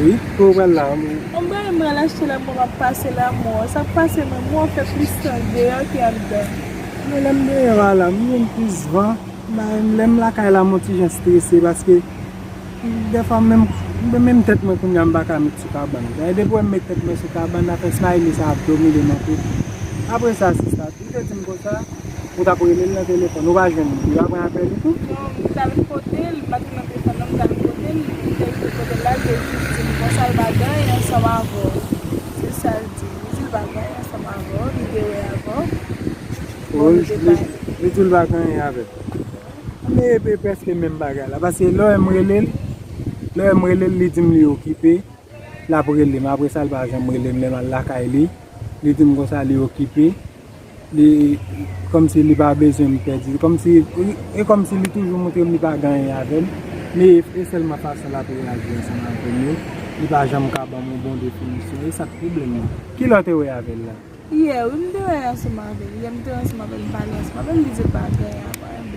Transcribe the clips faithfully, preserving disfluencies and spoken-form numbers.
Wi, kote w pral la? Yon bagay m pral achte la, mwen m ap pase la, mwen. Sa k pase mwen, mwen fè plis tan deyò ke anndan. Men lè m deyò a la, m jwenn plis van. Ba, lè m lakay la, m yon ti jan strese paske dèfwa menm, menm tèt mwen kounye a m pa ka met sou kabann. Dayè depi w wè m met tèt mwen sou kabann, afè smile sa ap domine m anpil. Apre sa, sista, li te di m konsa, ou t ap rele l nan telefòn, ou pa jwenn li, ou pa pran apèl li tou? Non, m t al kote l, m pa t nan telefòn nan, m t al kote l, m te rive kote l la, l te jis di m konsa, l pa gen anyen ansanm avè w. Se sa l di m. Li di l pa gen anyen ansanm avè w, li te wè avè w. Bon, li te li, pale. Li di l pa gen anyen avè l. Men e prèske menm bagay la. Paske lè w wè m rele l, lè w wè m rele l, li di m li okipe, l ap rele m. Apre sa, l pa janm rele m lè m al lakay li. Li di m konsa li okipe. Li, kòmsi li pa bezwen m pèdi. Kòmsi, e kòmsi li toujou montre m li pa gen anyen avè m. Men e sèlman fason l ap reyaji ansanm avè m yo. Li pa janm ka ban m yon bon definisyon. E sa k pwoblèm nan. Kilè w te wè avè l la? Yè, wi, m te wè ansanm avè l. Yè, m te wè ansanm avè l, m pale ansanm avè l, li di l pa gen anyen avè m.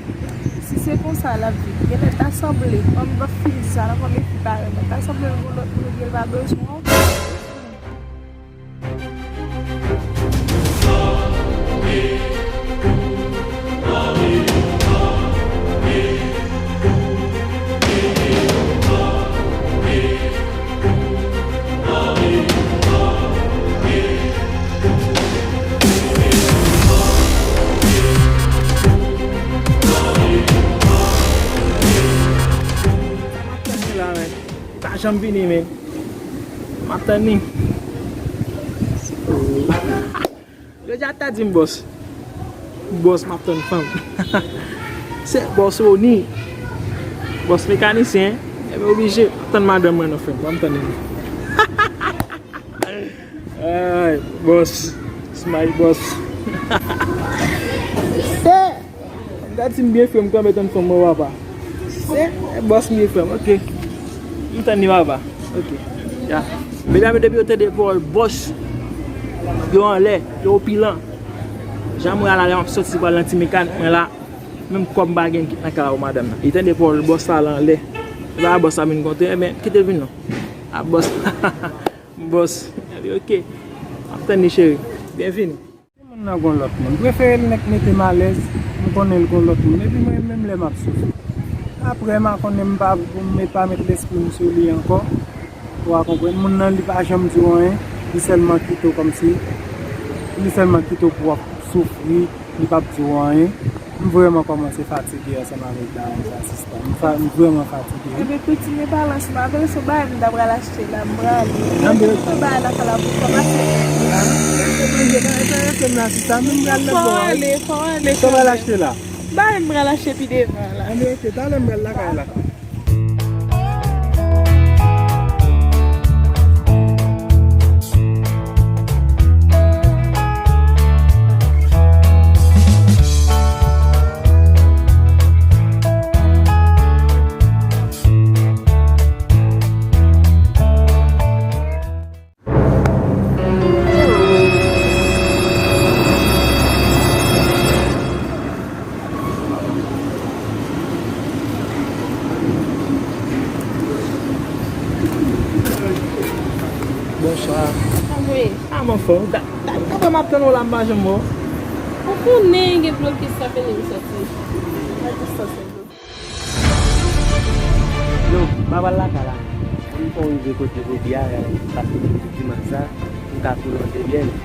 Si se konsa l ap viv, genlè ta sanble, kòm m p ap fin di sa la, kòm e fi pa renmen, ta sanble l gon lòt moun oubyen l pa bezwen w. Sa m ap tann li la, men. Li pa janm vini, men. M ap tann li. Jodi a ta di m bòs. Bòs, m ap tann fanm. Se bòs Rony. Bòs mekanisyen. Ebyen, oblije. M ap tann madanm mwen non, frè m. Ban m tann li. Ay, bòs. Smile, bòs. Se. Gad si m byen fre, m kanpe tann fanm mwen, papa. Se bòs m ye, frè m, oke. M tann li, papa. Oke. Ya. Medam yo, depi yo tande pawòl bòs, yo anlè, yo opilan. Jan mwen ala lè m ap soti pral nan ti mekan mwen la, menm kòb m pa gen, m kite nan kay madanm nan. Li tande pawòl bòs la, l anlè. Epa bòs la vin kontre, ebyen, kite l vin non. A bòs. Bòs. Li oke. M ap tann li, cheri. Byenvini. Moun nan gon lòt moun. Prefere l nèk mete m alèz, m konnen l gon lòt moun. Epi mwen menm lè m ap soufri. Apre m a konnen m pa, m pa met lespri m sou li ankò. Ou a konprann? Moun nan li pa janm di w anyen, li sèlman kite w kòmsi, li sèlman kite w pou w ap soufri, li p ap di w anyen. M vrèman kòmanse fatige ansanm avèk dawonn sa, sista. M fa-, m vrèman fatige, wi. Ebyen, kontinye pale ansanm avè l, se yon bagay m ta pral achte la, m prale. Anben. Tout bagay la fè la pou kòmanse. Ah, se manje nan enterese m la, sista, men m pral nan bò a, wi. Fò w ale, fò w ale kanmenm. Sa w pral achte la? Bagay m pral achte pi devan la. Anben, oke, talè m pral lakay la. Bonswa. Kòman w ye? A, m anfòm. Da-, da-, daprè m ap tann ou la, m pa janm wè w. Ou konnen gen blokis sa fè m soti. Nan distans. Yo, m pa pral lakay la. Pou m fè w rive kote jodi a, paske m di dimanch sa, m ka tou lonje pye m.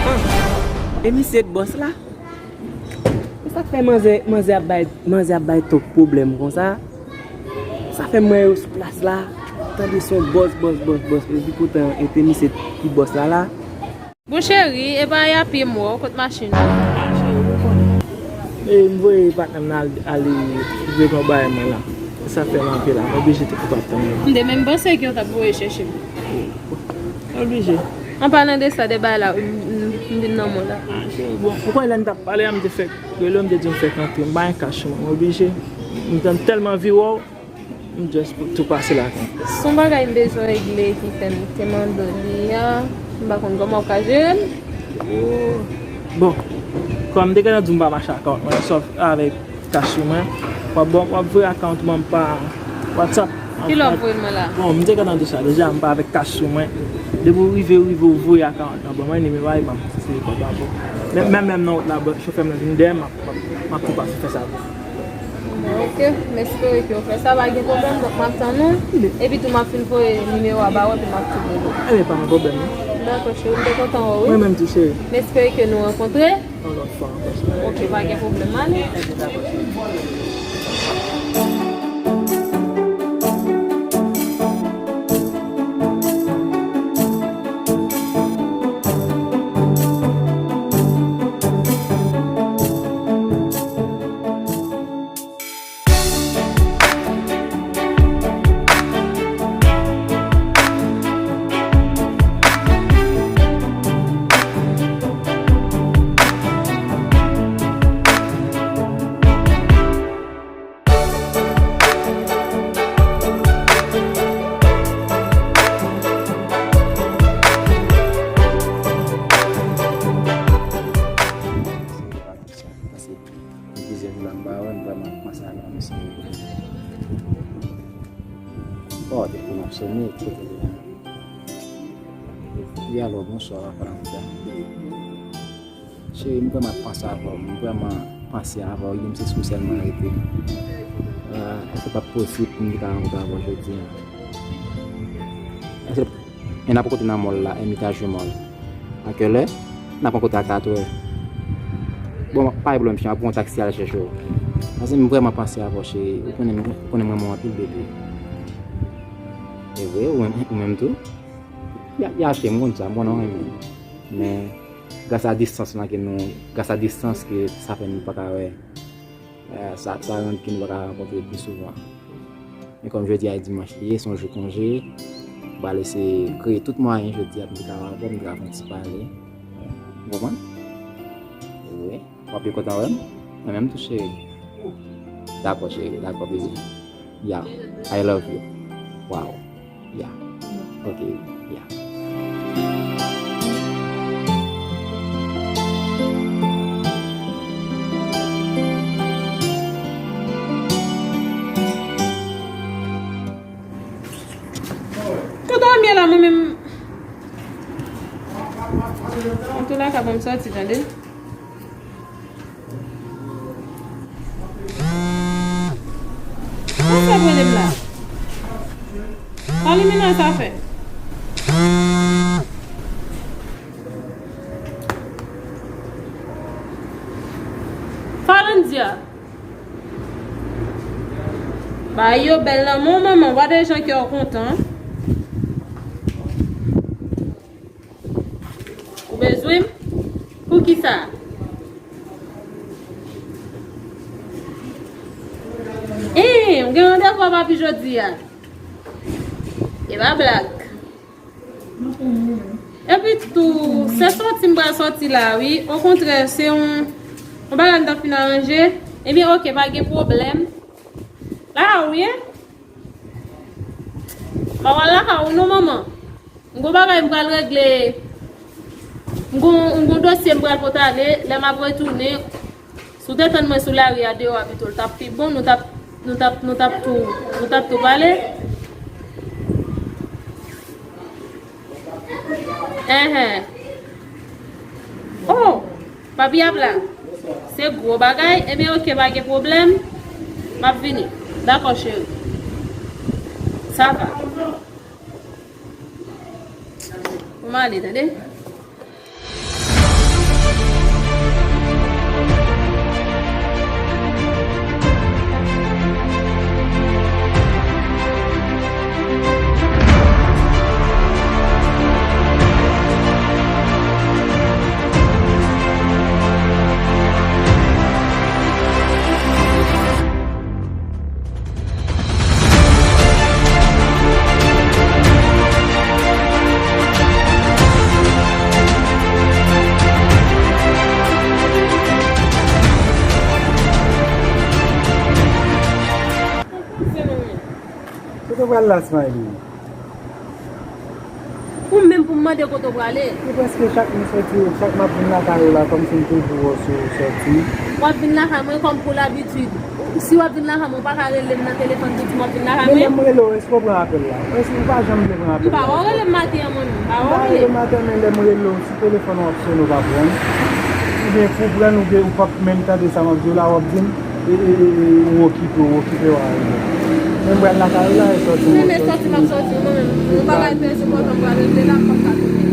Ah, e misye k bòs la? E sa k fè manzè, manzè ap bay, manzè ap bay twòp pwoblèm konsa? Sa fè m wè yo sou plas la, tande son bòs, bòs, bòs, bòs, epi poutan e te misye ki bòs la la. Bon cheri, e pa yapye m wè w kot machin ou. E m voye patnè m nan al, ale regle yon bagay mwen la. E sa fè m anpe la, m oblije te koupe ap tann ou. M te menm panse ke w t ap voye chèche m. Oblije. An palan de sa, de bagay la, m, m, m vin nan mond la. Ah, cheri, bon, ou konnen lè n t ap pale a, m te fèk rele w, m te di w m fèk antre, m pa gen kach mwen, m oblije. M t-, m tèlman anvi wè w, m just pou tou pase la. Se yon bagay m bezwen regle ki fè m te mande w li a. M pa konn kòman w ka jere l. Bon, kòm m te gentan di w m pa mache account mwen, sòf avèk cash sou mwen, w ap, w ap voye account mwen pa WhatsApp. Kilè w ap voye l mwen la? Bon, m te gentan di sa deja, m pa avèk cash sou mwen. Depi w rive, w rive, w voye account nan ban mwen, nimewo a, e ban m, se kòb la bon. Men, men, menm nan wout la, bon, chofè m nan vin dèyè m, m ap, m ap, m ap tou pase fè sa. Ok, m espere ke w fè sa, pa gen pwoblèm, donk m ap tann ou. Epi tou m ap fin voye nimewo a ba ou, epi m ap tou rele w. Ebyen, pa gen pwoblèm, non. Dakò, cheri, m te kontan wè w, wi. Mwen menm tou, cheri. M espere ke nou rankontre. Yon lòt fwa ankò, cheri. Ok, pa gen pwoblèm, ale. Ebyen, dakò, cheri. Paske gen plizyè jou la m pa wè l, m vrèman panse avè w, mesye. Oh, telefòn ap sone, kote l ye a? Wi, alo, bonswa, papa Lambda. Cheri, m vrèman ap panse avè w, m vrèman panse avè w, wi, m se sou sèlman rete. Ah, èske p ap posib pou m te ka rankontre avè w jodi a? Èske, e n ap rankontre nan mòl la, Hermitage Mall. A kèlè? N ap rankontre a katrè. Bon, pa gen pwoblèm, cheri, m ap pran yon taksi al chèche w. Paske m vrèman panse avè w, cheri. Ou konnen, ou konnen m renmen w anpil, bebe. E vre, ou menm, ou menm tou? Y a, y a achte, m konn sa, m konnen w renmen m. Men, gras a distans lan ke nou, gras a distans ke sa fè nou pa ka wè. Eh, sa, sa rann ke nou pa ka rankontre pi souvan. Men kòm jodi a e dimanch li ye, se yon jou konje, m pral eseye kreye tout mwayen jodi a pou m te ka wè avè w, m te ka fè yon ti pale. Ou konprann? Wi. W ap byen kontan wè m? Mwen menm tou, cheri. Dakò, cheri. Dakò, bebe. Yeah. I love you. Wow. Yeah. Ok, yeah. Kote w ye la, mwen menm? Antouka, ban m sòti, tande. Sa fè pwoblèm la? Pa limina sa fè. Falandia. Bagay yo bèl nan men w, manman. Gade jan kè w kontan. Ou bezwen m? Poukisa? Ee, m gen randevou a papi jodi a. E pa blag. Epi tou, se sòti m pral sòti la, wi. Okontrè, se yon, yon bagay m t ap fin aranje. Ebyen, oke, pa gen pwoblèm. Lakay ou ye? Pa w al lakay ou non, manman. M gon bagay m pral regle. M gon, m gon dosye m pral pote ale. Lè m ap retounen, si w te tann mwen sou lari a deyò a, pito l t ap pi bon. Nou t ap, nou t ap, nou t ap tou, nou t ap tou pale. Enhen. Oh! Papi ap la. Se gwo bagay. Ebyen, oke, pa gen pwoblèm. M ap vini. Dakò, cheri. Sa va. Pou m ale, tande. Kote w pral la, Smiley? Ou menm pou m mande kote w prale. Se prèske chak m soti, chak m ap vin lakay ou la, kòmsi m toujou wè w sou soti. W ap vin lakay mwen kòm pou labitid. Si w ap vin lakay mwen, ou pa ka rele m nan telefòn pou di m w ap vin lakay mwen? Men lè m rele w, èske w pran apèl la? Èske ou pa janm vle pran apèl la? M pa wè w rele m maten an, mwen menm. M pa wè w rele m. M pa rele w maten, men lè m rele w, si telefòn w ap sonnen, ou pa pran. Oubyen pou w pran, ou gen, ou p ap menm tande sa m ap di w la, w ap di m, e, e, e, e, ou okipe, ou okipe, w a rive. Men m pral lakay ou la, e sòti, m ap sòti. Mwen menm, sòti, m ap sòti, mwen menm. Yon bagay trè enpòtan m pral regle la, m p ap ka tounen.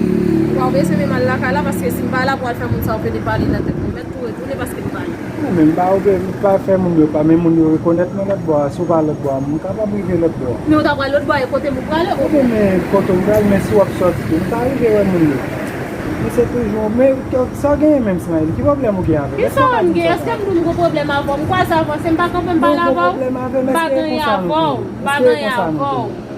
Ou pa bezwen menm al lakay la, paske si m pa la pou al fè moun sa yo pede pale nan tèt mwen. Mèt tou retounen paske m pa la. Non, men m pa obe-, m pa fè moun yo pa, men moun yo rekonèt mwen lòt bò a, si w pa lòt bò a, m kapab rive lòt bò a. Men ou ta pral lòt bò a, e kote m ou prale? Oke, men kote w pral, men si w ap sòti tou, m ka rive wè moun yo. Men se toujou, men sa w genyen menm, Smiley? Ki pwoblèm ou gen avè m? Kisa m gen? Èske m di w m gen pwoblèm avè w? M kwaze avè w, se m pa kanpe, m pale avè w? M pa gen anyen avè w, m pa gen anyen avè w.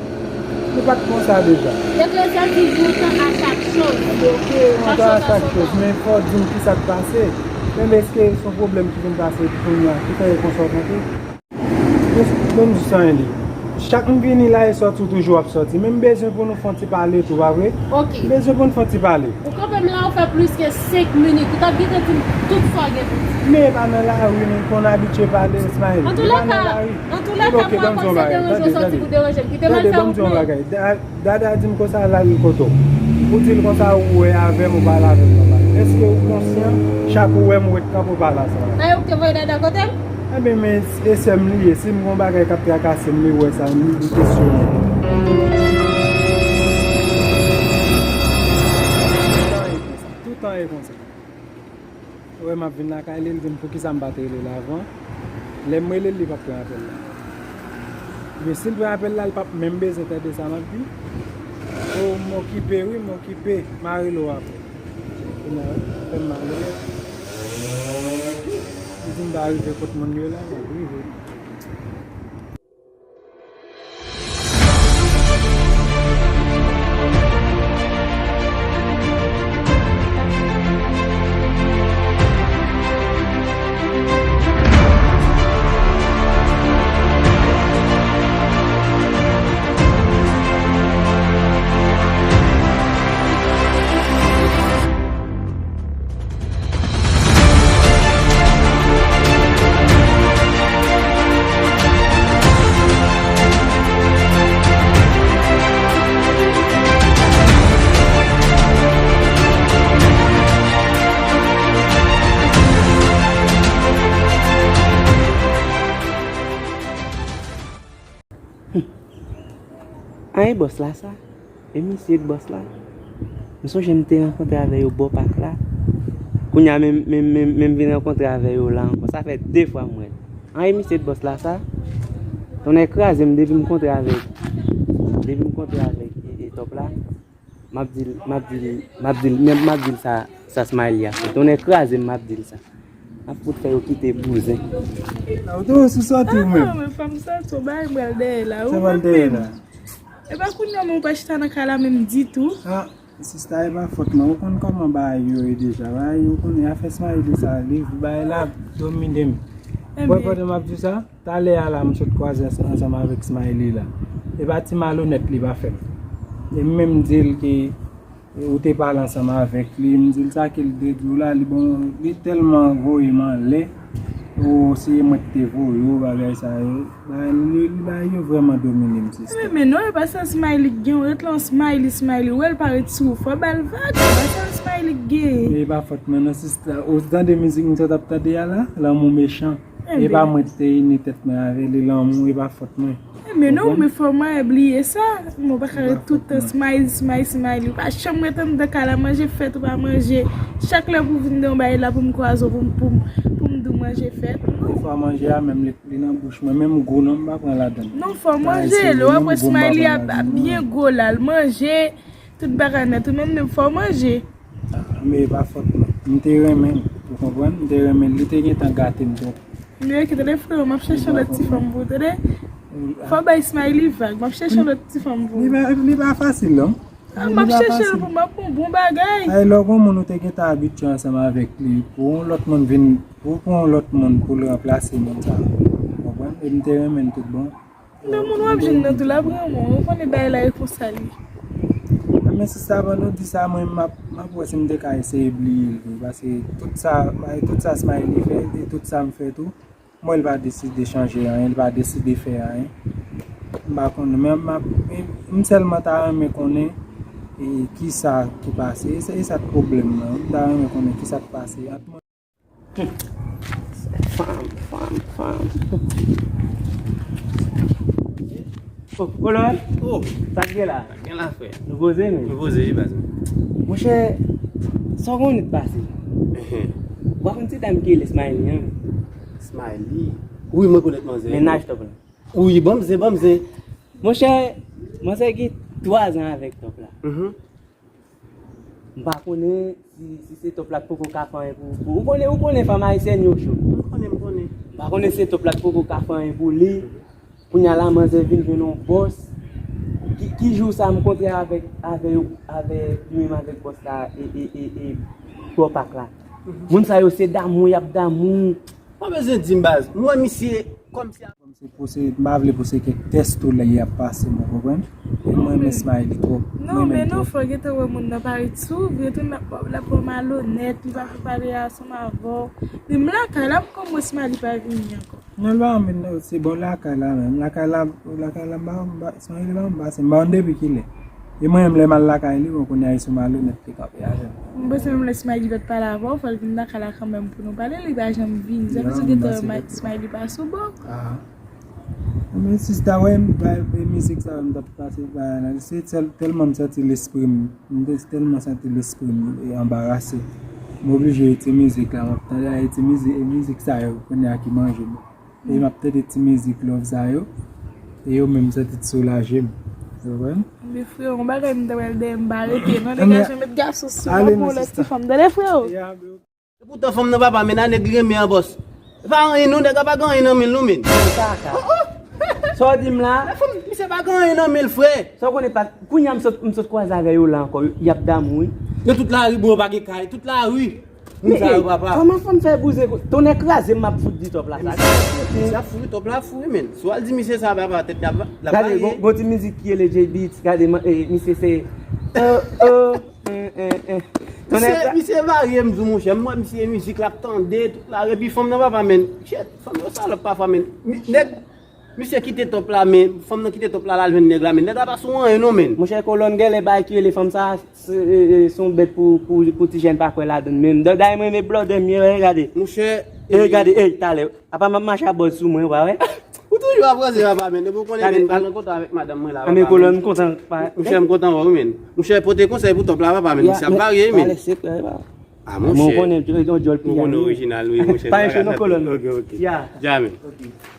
Nou pa t konsa deja. Eklezyasis di yon tan a chak choz. Oke, yon tan a chak choz, men fò w di m kisa k pase. Men èske se yon pwoblèm ki vin pase kounye a, ki fè e konsa w kanpe? Ban m di sa, Andy. Chak m vini la e sòti, w toujou ap sòti. Men m bezwen pou nou fè yon ti pale tou, pa vre? Oke. M bezwen pou nou fè yon ti pale. Ou kanpe m la, ou fè plis ke senk minit. Ou t ap gentan di m tout sa w gen pou di. Men e pa nan lari, nou konn abitye pale, Smiley. E pa nan lari. Antoulèka, antoulèka, m pa panse deranje w sòti pou deranje m. Kite m al fè wout mwen. Dada di m konsa, al al kote w. Ou di l konsa, ou wè avè m, ou pale avè m nòmal. Èske ou konsyan, chak ou wè m, ou ret kanpe, ou pale ansanm avè m? A, ou te voye Dada kote m? Enben, men e sè m li ye. Si m gen yon bagay k ap trakase m, li wè sa, li, li kesyone m. Toutan e konsa. Ou wè m ap vin lakay li, li di m poukisa m pa te rele l avan. Lè m rele l, li p ap pran apèl la. Men si l pran apèl la, li p ap menm bezwen tande sa m ap di. O, m okipe wi, m okipe. M a rele w apre. Kounye a, fè m mal wi. Li di m pa rive kot moun yo la, m ap rive. An e bòs la sa? E misye k bòs la? M sonje m te rankontre avè yo bò pak la. Kounye a men, men, men, men m vin rankontre avè yo la ankò. Sa fè de fwa m wè l. An e misye k bòs la sa? Tonnè kraze m depi m kontre avèk, depi m kontre avèk e, e Top la. M ap di l, m ap di l, m ap di l, m ap di l sa, sa Smiley a fè. Tonnè kraze m, m ap di l sa. Ap fout fè yo kite bouzen. A, ou tou sou sòti ou menm? Ah, men fanm sa, sou bay m pral dèyè la. Ou pral dèyè la. E pa kounye a menm ou pa chita nan kay la menm ditou. Ah, sista, e pa fòt mwen. Ou konn kòman bagay yo ye deja. Bagay yo konnen afè Smiley sa, li bagay la domine m. Ou konprann m ap di w sa? Talè a la, m sot kwaze ans-, ansanm avèk Smiley la. E pa ti malonèt li pa fè m. E m menm di l ke ou te pale ansanm avèk li, m di l sa ke l te di w la, li bon, li tèlman voye m anlè, o, se mwen ki te voye w, bagay sa yo. Bagay, li, li, bagay yo vrèman domine m, sista. Men, men non, e pa sa Smiley k gen, ou ret la, Smiley, Smiley, ou wè l pa ret sou ou, fò ba l vag, e pa sa Smiley k gen. E pa fòt mwen non, sista. Ou tande mizik m sot ap tande a la? Lanmou mechan. E pa mwen ki te ini tèt mwen avè li, lanmou, e pa fòt mwen. Men non, men fò mwen bliye sa. Mwen pa ka ret tout tan smile, smile, smile. Ou pa janm ret anndan kay la, manje fèt ou pa manje. Chak lè pou vin nan yon bagay la pou m kwaze w, pou m, pou m, pou m di w manje fèt. Non. Defwa manje a menm li, li nan bouch mwen, menm gou non m pa pran ladann. Non, fò manje. Lè w ap wè Smiley ap, ap byen gwo la, l manje. Tout bagay nèt, ou menm menm fò w manje. Ah, men e pa fòt mwen. M te renmen l, ou konprann? M te renmen l, li te gentan gate m twòp. Men oke, tande freo, m ap chèche yon lòt ti fanm pou ou, tande? Fò w bay Smiley vag, m ap chèche yon lòt ti fanm pou ou. Li pa, li pa fasil non. Ah, m ap chèche l pou m ap bon, bon bagay. Ay, lè w gon moun ou te gentan abitye ansanm avèk li, pou yon lòt moun vin, pou w pran yon lòt moun pou l ranplase moun sa, ou konprann? E m te renmen l tout bon. Men moun w ap jwenn nan tou l ap renmen w. Ou konnen bagay la e konsa l ye. Men sista, pandan w di sa, mwen, m ap, m ap wè si m te ka eseye bliye l tou. Paske tout sa, tout sa Smiley fè, e tout sa m fè tou, m wè l pa deside chanje anyen, l pa deside fè anyen. M pa konnen, men m ap, m sèlman ta renmen konnen, e, kisa ki pase. E sa, e sa k pwoblèm nan. M ta renmen konnen kisa k pase ant mwen. Fanm, fanm, fanm. Oh, Kolòn? Oh, sa k gen la? Sa k gen la, frè? Nou poze, men. Nou poze, wi, baz. Monchè, sa w konnen k pase? Ehe. Ou pa konn ti dam ki rele Smiley, an? Smiley? Wi, mwen konèt manzè. Mennaj Top la. Wi, banm zen, banm zen. Monchè, manzè gen twa zan avèk Top la. Mhm. M pa konnen si, si se Top la k poko ka fè anyen pou, pou, ou konnen, ou konnen fanm ayisyèn yo cho. M konnen, m konnen. M pa konnen si se Top la k poko ka fè anyen pou li. Kounye a la, manzè vin jwenn yon bòs. Ki, ki jou sa m kontre avèk, avè yo, avè li menm avèk bòs la, e, e, e, e, bò pak la. Mhm. Moun sa yo se damou, y ap damou. Pa bezwen di m, baz. M wè misye kòmsi a. Kòmsi pou se, m pa vle pou se kèk tès tou lè y ap pase m, ou konprann? E mwen renmen Smiley twòp. Mwen renmen l twòp. Non, men non, fò w gentan wè moun nan parèt sou ou vre tou, l ap, l ap ba w malonèt, li pa vle pale ansanm avè w. Li m lakay la, m kòmanse Smiley pa vini ankò. Non, l pa anmèn non, se bò lakay la menm. Lakay la, lakay la, m pa, m pa, Smiley pa, m pa, se m pa konn depi kilè. E mwen menm lè m al lakay li, bon, kounye a e sou malonèt li kanpe avè m. M panse menm lè Smiley pa t pale avè w, fò l vin lakay la kanmenm pou nou pale, li pa janm vini. Sa vle di gentan Smiley pa sou bò. Ah. Men sista, wè, m, bay, bay mizik sa, m t ap pase, bay, se tèl-, tèlman m santi lespri m, m te tèlman santi lespri m, e, anbarase. M oblije retire mizik la, m ap tande, a, retire mizik, e mizik sa yo, kounye a ki manje m. E m ap tande ti mizik love sa yo. E yo menm santi t soulaje m. Ou konprann? Men freo, yon bagay m ta pral dèyè m pa rete. Non, degaje, met gason sou mwen pou lòt ti fanm. Tande, freo? Epoutan fanm nan papa, men a nèg li renmen an bòs. E pa anyen non, nèg la pa gen anyen nan men l non, men. Kaka. Sa w di m la? Fanm, misye pa gen anyen nan men l, frè. Sa w konnen pa, kounye a m sot, m sot kwaze avè yo la ankò, y ap damou, wi. Yo tout lari, bon, yo pa gen kay, tout lari. Moun sa yo, papa. Kòman fanm fè bouzen kon, tonnè kraze m ap fout di Top la sa. Misye ap fou, Top la fou, wi, men. Si w al di misye sa, papa, tèt li ap, l ap raye. Gade, gon, gon ti mizik ki rele J Beatz, gade, misye se, euh, euh, euh, euh, euh. Misye, misye varye, m di w, monchè, m wè misye mizik l ap tande, tout la, epi fanm nan, papa, men. Shit, fanm yo salòp pafwa, men. Nèg, misye kite Top la, men fanm nan kite Top la, l al jwenn nèg la, men nèg la pa sou anyen non, men. Monchè, Kolòn, genlè bagay ki rele fanm sa, se, e, e, se yon bèt pou, pou, pou ti jèn pa kwè ladann menm. Dayè, mwen renmen blòdè m ye, gade. Monchè, e, gade, e, talè. Apa m ap mache a bòz sou mwen, ou pa wè? Ou toujou ap ranse, papa, men. Depi w konnen, men, m pral nan kontan avèk madanm mwen la, papa, men. Kolòn, m kontan pa. Monchè, m kontan wè w, men. Monchè, pote konsèy pou Top la, papa, men. Misye ap varye, men. Ah, monchè. Mwen konnen, yon djòl piyay. Mwen konnen orijinal, wi, monchè. Pa enche non, Kolòn. Ok, ok. Ya. Dja, men. Ok.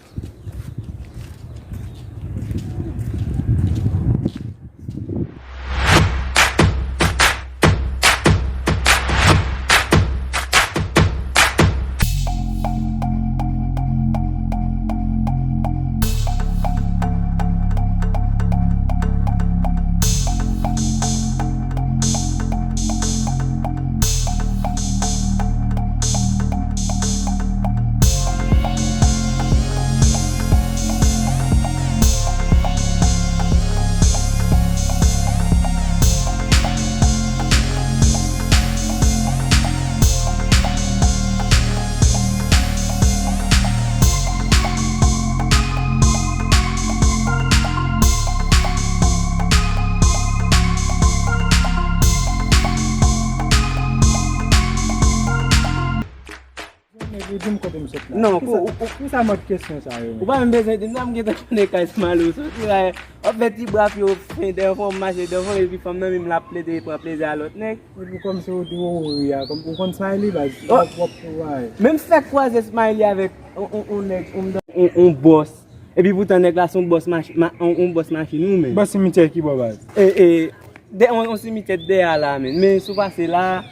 Nèg, ou di m kote m sot la. Non, kisa, ou, ou, kisa mòd kesyon sa yo, men? Ou pa menm bezwen di m nan, m gentan konnen kay Smiley ou soti la. W ap fè ti bra pye w fen dèyè fanm, mache dèyè fanm, epi fanm nan menm l ap plede pran plezi a lòt nèg. Epi kòmsi ou di w ri a, kòm, ou konn sa e li, baz. W ap, w ap travay. Menm fèk kwaze Smiley avèk on, on, on nèg, on, on, on bòs. Epi poutan nèg la se yon bòs machi-, ma-, on, on bòs machin, wi, men. Bòs simityè ki bò, baz? E, e, De, on, on simityè dèyè a la, men. Men si w pase la,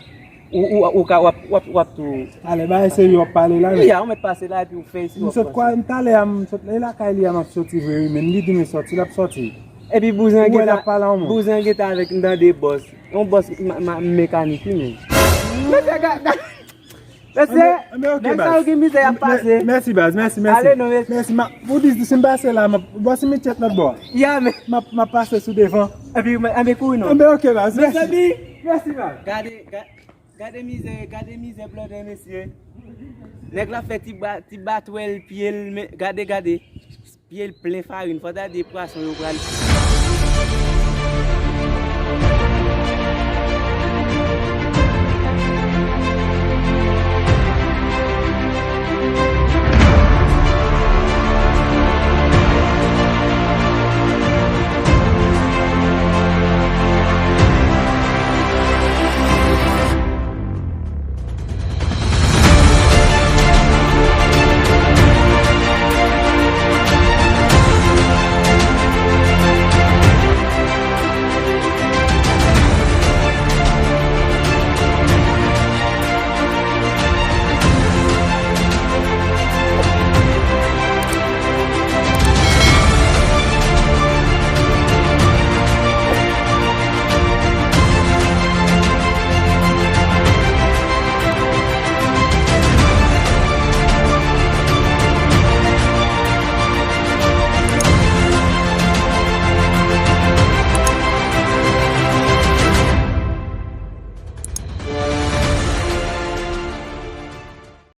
ou, ou, ou ka, w ap, w ap, w ap tou. Talè, bagay serye w ap pale la, men. Ya, ou mèt pase la, epi ou fè isi, w ap pase. M sot kwa, m talè a, m sot, e lakay li a, m ap soti vre, wi, men. Li di m soti, l ap soti. Epi bouzen an gentan, bouzen an gentan avèk m tande bòs. Yon bòs ma, ma, mekanik, wi, men. Mesye, ga, ga. Mesye, nèg sa yo gen mizè y ap pase. Mèsi baz, mèsi, mèsi. Ale non, mesye. Mèsi, ma, pou di si m pase la, m ap, bon, si m tchèt lòt bò. Ya, men. M ap, m ap pase sou devan. Epi, men, kouri non. Anben, ok, baz, mèsi. Mezanmi. Mèsi, baz. Gade, ga-, gade mizè, gade mizè blòdè, mesye. Nèg la fè ti ba, ti batwèl pye l, men, gade, gade. Pye l plen farin, fò ta di pwason yo pral.